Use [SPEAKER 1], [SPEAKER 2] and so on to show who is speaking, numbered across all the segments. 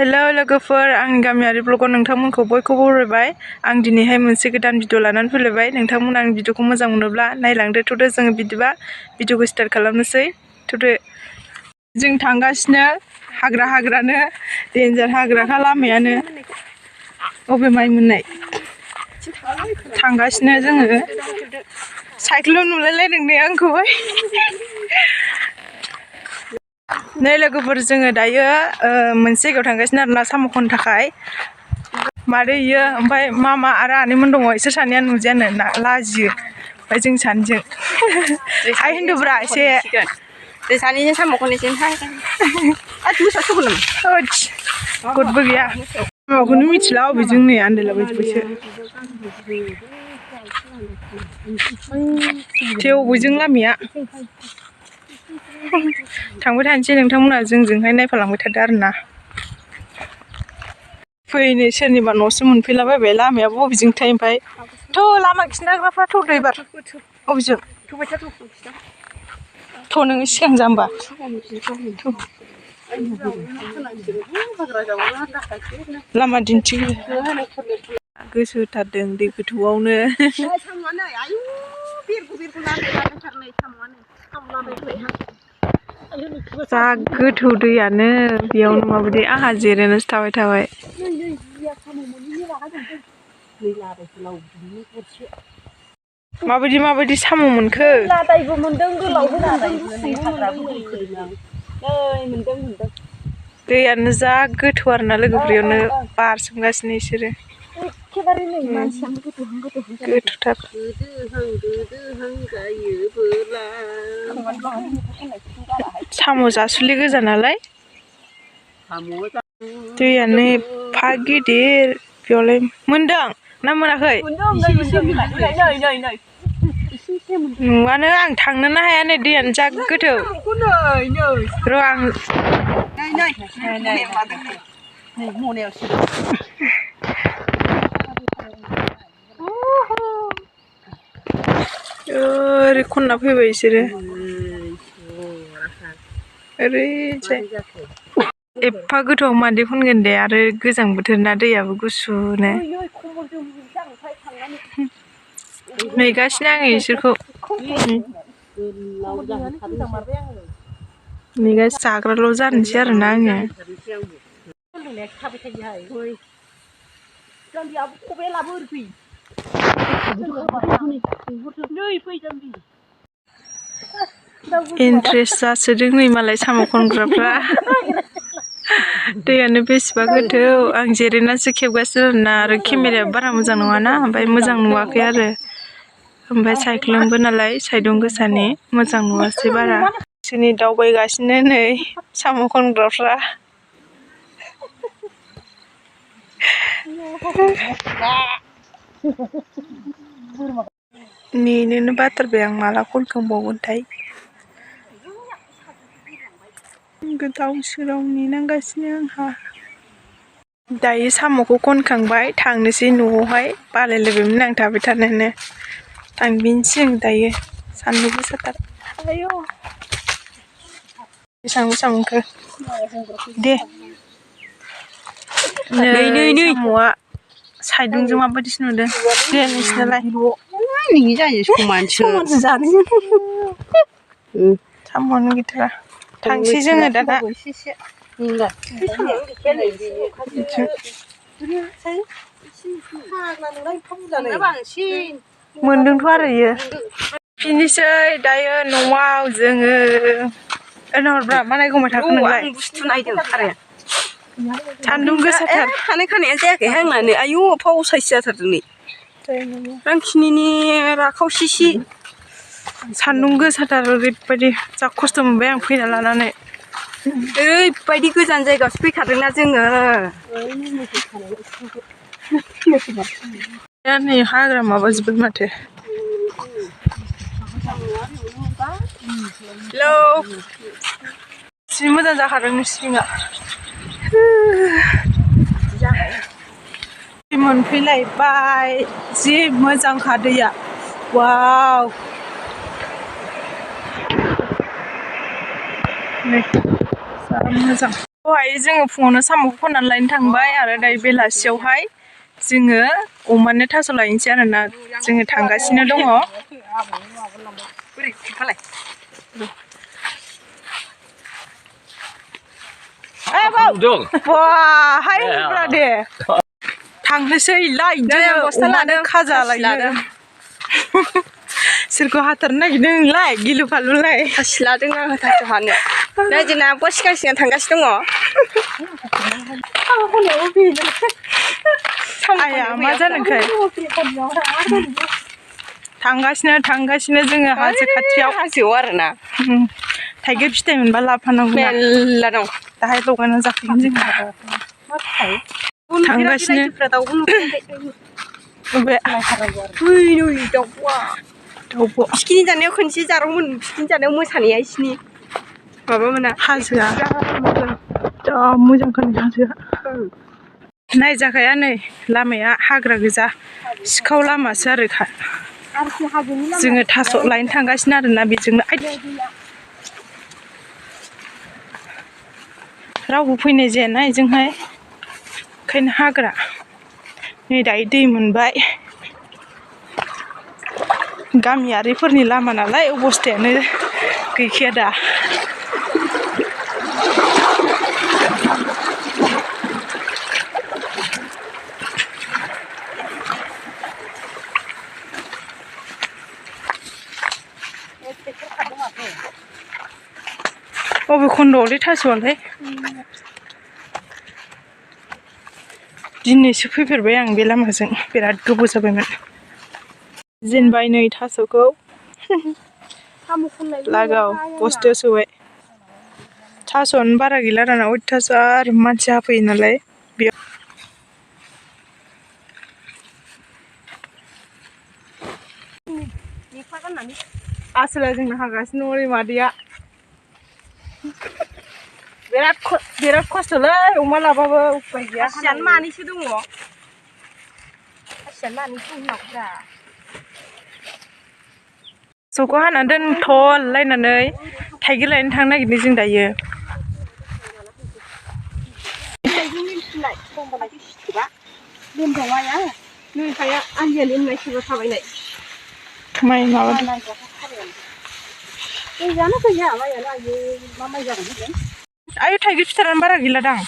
[SPEAKER 1] Hello लोगोफोर आंनि गामियारि ब्लगाव नोंथांमोनखौ बयखौबो बरायबाय आं दिनैहाय मोनसे गोदान भिडिअ लानानै फैलायबाय नोंथांमोना आंनि भिडिअखौ मोजां मोनोब्ला नायलांदो थ'दो जोङो बिदिबा भिडिअखौ स्टार्ट खालामनोसै थ'दो जों थांगासिनो हाग्रानो डेन्जार हाग्राखा लामायानो अबे माइ मोननाय थांगासिनो जोङो साइकेलाव नुलायलायदों ने आंखौहाय नै लोगोफोर जोङो दायो मोनसे जायगायाव थांगासिनो आरोना साम' खननो थाखाय मादै इयो ओमफ्राय मामा आरो आनैमोन दङ इसोर सानैया नुजायानो लाजियो ओमफ्राय जों सानैजों आइ होनदोब्रा एसे
[SPEAKER 2] जों सानैजों साम' खननोसैहाय मोसा सौगोन नामा
[SPEAKER 1] गदबो गैया माबाखौनो मिथिला अबेजों नै आन्दायलाबायजोब्बायसो थेव बबेजों लामाया थांबाय थानोसै नोंथांमोना जोंजोंहाय नायफालांबाय थादो आरोना फैनो सोरनिबा न'सो मोनफैलाबायबाय लामायाबो बबेजों थायो ओमफ्राय थ' लामा खिन्थाग्राफ्रा थ'दो एबार बबेजों थ' नोङो सिगां जा होमबा लामा दिन्थियो गोसो होथारदों दै गोथौआवनो जा गोथौ दैयानो बेयावनो माबायदि आंहा जिरायनासो थाबाय माबायदि साम' मोनखो
[SPEAKER 2] लादायबो मोनदों गोलावबो मोनदों
[SPEAKER 1] दैयानो जा गोथौ आरोना लोगोफोरयावनो बारसोमगासिनो इसोरो
[SPEAKER 2] एखेबारे नै मानसियानो
[SPEAKER 1] गोथौथार साम' जासुलि गोजा नालाय दैयानो एफा गिदिर बेयावलाय मोनदों ना मोनाखै नुवानो आं थांनोनो हाया नै दैयानो जा गोथौ र' आं ओरै खनना फैबाय बिसोरो ओरैजाय एफा गोथौआव मादै खनगोन दे आरो गोजां बोथोर ना दैयाबो गुसुनो नेगासिनो आङो इसोरखौ नेगासिनो जाग्राल' जानोसै आरोना आङो इन्ट्रेस्ट जासोदों नै मालाय साम' खनग्राफ्रा दैयानो बेसेबा गोथौ आं जिरायनासो खेबगासिनो आरोना आरो केमेराया बारा मोजां नङाना ओमफ्राय मोजां नुवाखै आरो ओमफ्राय साइख्लुमबो नालाय साइदुं गोसानि मोजां नुवासै बारा बिसोरनि दावबायगासिनो नै साम' खनग्राफ्रा नेनोनो बाथारबाय आं माला खनखांबावगोनथाय गोदाव सोराव नेनांगासिनो आंहा दायो साम'खौ खनखांबाय थांनोसै न'आवहाय बालायलायबायमोन आं थाबाय थानोनो थांफिनसै आं दायो सान्दुं गोसाथार आयौ बेसेबां मोनखो दे नै साम'आ साइदुंजों माबायदिसो नुदों दे नोंसिनालाय
[SPEAKER 2] नोंनि जायो समानसो
[SPEAKER 1] जानो साम'आनो गैथारा थांसै जोङो दाना मोनदोंथ' आरो इयो फिनिसै दायो न'आव जोङो हरब्रा मा नायगौमाय थाखो नोंलाय
[SPEAKER 2] बुस्थु नायदों खाराया
[SPEAKER 1] सान्दुं गोसाथार
[SPEAKER 2] हानाय खानाया जायाखै आंनानो आयु फाव साइस जाथारदों नै रांखिनिनि राखावसिसि
[SPEAKER 1] सान्दुं गोसाथार ओरैबायदि जा खस्थ' मोनबाय आं फैना लानानै
[SPEAKER 2] ओरैबायदि गोजान जायगायावसो फैखादोंना जोङो
[SPEAKER 1] दा नै हाग्रा माबाजोब्बाय माथो हेलौ जि मोजां जाखादों नोंसिनिया मोनफैलायबाय जि मोजांखा दैया वाव नै जा मोजां दहाय जोङो फुङावनो साम'खौ खननानै लायनो थांबाय आरो दायो बेलासियावहाय जोङो अमानो थास' लायनोसै आरोना जोङो थांगासिनो दङ। हाय होनब्ला दे थांनोसै लायदो अमानो खाजा लायनो सोरखौ हाथारनो नागिरदों नोंलाय गिलु फालुलाय
[SPEAKER 2] थास लादों आङो थास हानो नै जोंना आब' सिगां सिगां थांगासिनो दङ
[SPEAKER 1] आया मा जादोंखाय थांगासिनो जोङो हाजो खाथियाव
[SPEAKER 2] हाजोआव आरोना
[SPEAKER 1] थाइगिर फिथाइ मोनबा लाफानांगौ
[SPEAKER 2] मेरला दं
[SPEAKER 1] दाहाय लगायना जाफैगोन जों थांगासिनो दाउब'
[SPEAKER 2] पिकनिक जानायाव खनसे जारौमोन पिकनिक जानायाव मोसानाया इसिनि माबा मोना
[SPEAKER 1] हाजोआ जा मोजांखाय हाजोआ नायजाखाया नै लामाया हाग्रा गोजा सिखाव लामासो आरोखा जोङो थास' लायनो थांगासिनो आरोना बेजोंनो रावबो फैनाय जायाना बेजोंहाय ओंखायनो हाग्रा नै दायो दै मोनबाय गामियारिफोरनि लामा नालाय अबस्थायानो गैखाया दा बबे खन्द'आवलै थास'आलाय दिनैसो फैफेरबाय आं बे लामाजों बिराद गोबाव जाबायमोन जेनबाय नै थास'खौ लागाव बस्थायाव सोबाय थास'आनो बारा गैला दाना अयथासार मानसि हाफैयो नालाय बेयाव आसोला जोंनो हागासिनो ओरै मादैया बिराद खस्थ'लै अमा लाबाबो उफाय गैया
[SPEAKER 2] खासियानो मानैसो दङ खासियानो मानैसो दङ नाफोरा
[SPEAKER 1] थास'खौ हाना दोनथ'लायनानै थाइगिर लायनो थांनो नागिरदों जों दायो माइ माबादों आयु थाइगिर फिथाइयानो बारा गैलादां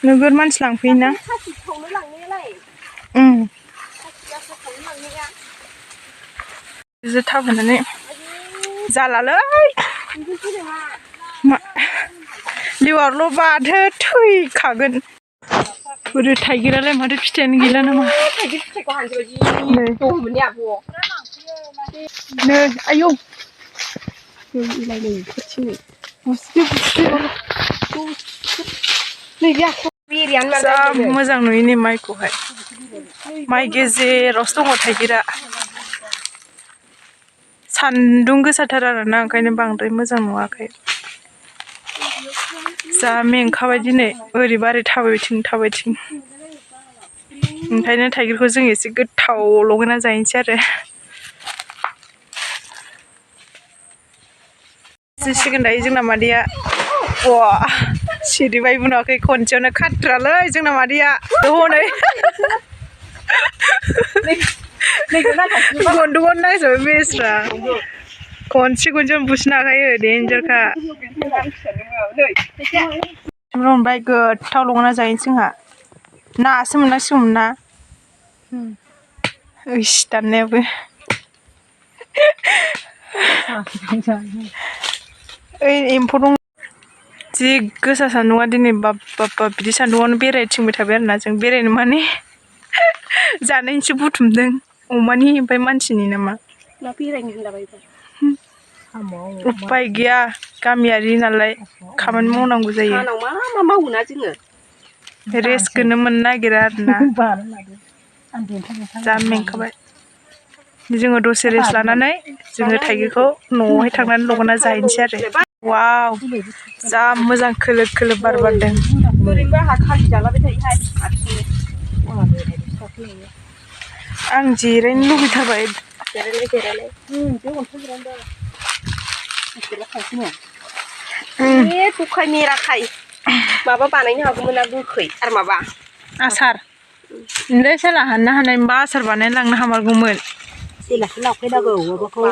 [SPEAKER 1] नोगोर मानसि लांफैयोना बिदि थाबायनानै जालालै लिवारल' बाथो थैखागोन बोरै थाइगिरालाय माथो फिथाइयानो गैला नामा नै आयौ जा मोजां नुयो नै माइखौहाय माइ गेजेरावसो दङ थाइगिरा सान्दुं गोसाथार आरोना ओंखायनो बांद्राय मोजां नुवाखै जा मेंखाबाय दिनै ओरैबा ओरै थाबायथिं ओंखायनो थाइगिरखौ जों एसे गोथाव लगायना जाहैनोसै आरो सिगोन दायो जोंना मादैया बा सिरिबायबो नुवाखै खनसेयावनो खाथ्रालै जोंना मादैया हनै गन्थंआवनो नांजोबबाय बेस्रा खनसेयावनो बुसिनो हाखायो देन्जारखा मोनबाय गोथाव लगायना जाहैनोसै जोंहा नासो मोननांसिगौमोन ना ओइस दाननायाबो ओइ एम्फौ दं जि गोसा सान्दुंआ दिनै बाब बिदि सान्दुंआवनो बेरायथिंबाय थाबाय आरोना जों बेरायनो माने जानायनिसो बुथुमदों अमानि ओमफ्राय मानसिनि नामा उफाय गैया गामियारि नालाय खामानि मावनांगौ जायो
[SPEAKER 2] मा मावोना जोङो
[SPEAKER 1] रेस्टखौनो मोननो नागिरा आरोना जा मेंखाबाय जोङो दसे रेस्ट लानानै जोङो थाइगिरखौ न'आवहाय थांनानै लगायना जाहैनोसै आरो वाव जा मोजां खोलो खोलो बार बारदों
[SPEAKER 2] ओरैनोबो आंहा खालि जालाबाय थायोहाय
[SPEAKER 1] आं जिरायनो लुबैथारबाय
[SPEAKER 2] जिरायलाय गोखै मेराखाय माबा बानायनो हागौमोन ना गोखै आरो माबा
[SPEAKER 1] आसार नोंलाय सेला हाननो हानाय मोनबा आसार बानायना लांनो हामारगौमोन
[SPEAKER 3] सेलाखौ लांफैनांगौ माबाखौ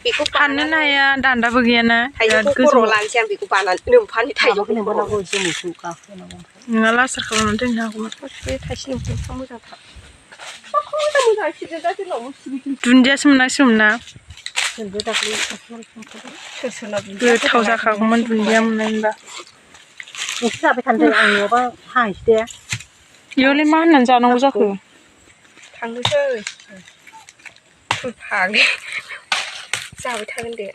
[SPEAKER 2] बेखौ
[SPEAKER 1] हाननोनो हाया दान्दाबो गैयाना
[SPEAKER 2] थाइजौखौ खर' लानोसै आं बेखौ बानानै नोमफानि थाइजौखौ
[SPEAKER 3] नोंबोनांगौ जोमैखौ गाखोनांगौ
[SPEAKER 1] नोंहा आसार खालामनानै दोननो हागौमोन
[SPEAKER 2] बे थाइसे नोमफा मोजांथार मोजां सिदों दा जोंनाव
[SPEAKER 1] दुन्दियासो मोनांसिगौमोन ना
[SPEAKER 3] जोंबो दाख्लै
[SPEAKER 2] सोर सोरना
[SPEAKER 1] गोथाव जाखागौमोन दुन्दिया मोननाय मोनबा
[SPEAKER 3] नोंसो जाबाय थानोसै आं नङाबा हांसै दे
[SPEAKER 1] इयावलाय मा होननानै जानांगौ जाखो
[SPEAKER 2] थांनोसै फाग्लि जाबाय थागोन दे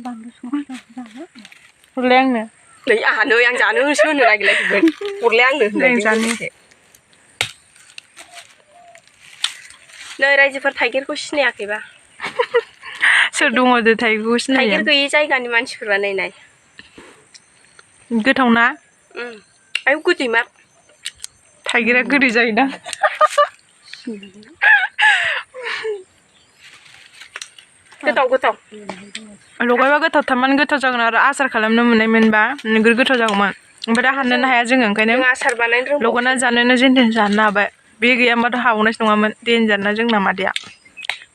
[SPEAKER 3] बानलु संख्रि जानो
[SPEAKER 1] हरलाय आंनो
[SPEAKER 2] नै आंहा नै आं जानोसो होनो नागिरलायदोंमोन हरलाय आंनो होनलायदों नै रायजोफोर थाइगिरखौ सिनायाखैबा
[SPEAKER 1] सोर दङ दे थाइगिरखौ सिनायो
[SPEAKER 2] थाइगिर गैयि जायगानि मानसिफोरा नायनाय
[SPEAKER 1] गोथाव ना
[SPEAKER 2] आयौ गोदै मा
[SPEAKER 1] थाइगिरा गोदै जायोना
[SPEAKER 2] गोथाव
[SPEAKER 1] लगायबा गोथाव थारमाने गोथाव जागोन आरो आसार खालामनो मोननाय मोनबा नोगोर गोथाव जागौमोन ओमफ्राय दा हाननोनो हाया जोङो ओंखायनो
[SPEAKER 2] जों आसार बानायनो रोंगौ
[SPEAKER 1] लगायना जानोनो जेन जानो हाबाय बे गैयाबाथ' हाबावनायसो नङामोन देनजारना जोंना मादैया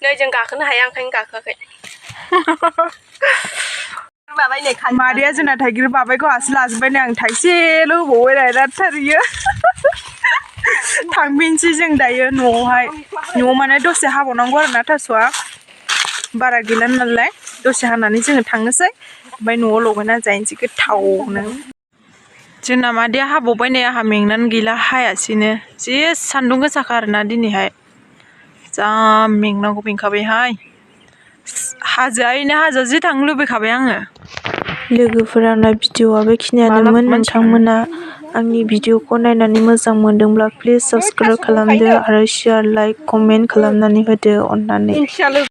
[SPEAKER 2] नै जों गाखोनो हाया ओंखायनो गाखोआखै
[SPEAKER 1] मादैया जोंना थाइगिर बाबायखौ आसि लाजोब्बाय आं थाइसेल' होबावबाय रायथारियो थांफिनसै जों दायो न'आवहाय न'आव माने दसे हाबावनांगौ आरोना थास'आ बारा गैला नालाय दसे हानानै जोङो थांनोसै ओमफ्राय न'आव लगायना जाहैनोसै गोथावनो जोंना मादैया हाबावबाय नै आंहा मेंनानै गैला हायासैनो जि सान्दुं गोसाखा आरोना दिनैहाय जा मेंनांगौ मेंखाबायहाय हाजो जि थांनो लुबैखाबाय आङो लोगोफोराना भिडिअआ बेखिनियानोमोन नोंथांमोना आंनि भिडिअखौ नायनानै मोजां मोनदोंब्ला प्लिज साबस्क्राइब खालामदो आरो शेयार लाइक कमेन्ट खालामनानै होदो अननानै